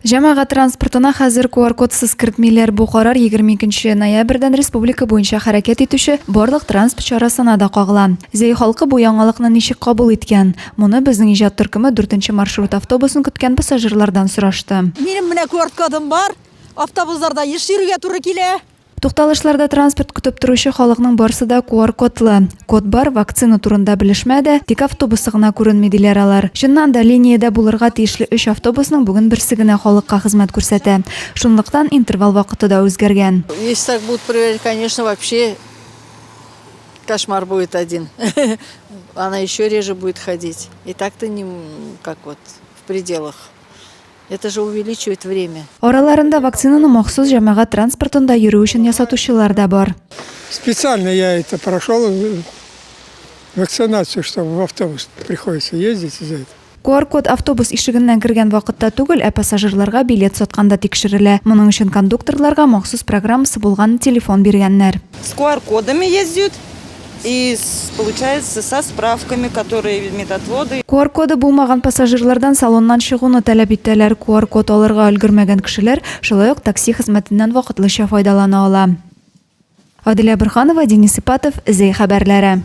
Җәмәгать транспортына хәзер QR-кодсыз кертмиләр. Бу карар 22 ноябрьдән республика буенча хәрәкәт итүче барлык транспорт чарасына да кагыла. Зәй халкы бу яңалыкны ничек кабул иткән? Моны безнең иҗат төркеме дүртенче маршрут автобусын көткән пассажирлардан сорашты. Минем менә QR-кодым бар. Автобусларда еш йөрергә туры килә. Тукталышларда транспорт көтеп торучы халыкның барсы да QR-кодлы. Код бар, вакцина турында белешмә дә, тик автобусы гына күренми, диләр алар. Чыннан да, линиядә булырга тиешле өч автобусның бүген берсе генә халыкка хезмәт күрсәтә. Шунлыктан интервал вакыты да үзгәргән. Если так будут проверять, конечно, вообще кошмар будет один. Она еще реже будет ходить. И так-то не как вот в пределах. Это же увеличивает время. Араларында вакцинаны махсус җәмәгать транспортында йөрү өчен ясатучылар да бар. Специально я это прошел вакцинацию, чтобы в автобус приходится ездить из-за этого. QR-код автобус ишегеннән кергән вакытта түгел, ә пассажирларга билет сатканда тикшерелә. Моның өчен кондукторларга махсус программасы булган телефон биргәннәр. С QR-кодами ездят и с, получается, со справками, которые медотводы. QR-коды булмаган пассажирлардан салоннан чыгуны таләп итәләр. QR-код алырга өлгермәгән кешеләр шулай ук такси хезмәтеннән вакытлыча файдалана ала. Аделя Борһанова, Денис Ипатов, Зәй хәбәрләре.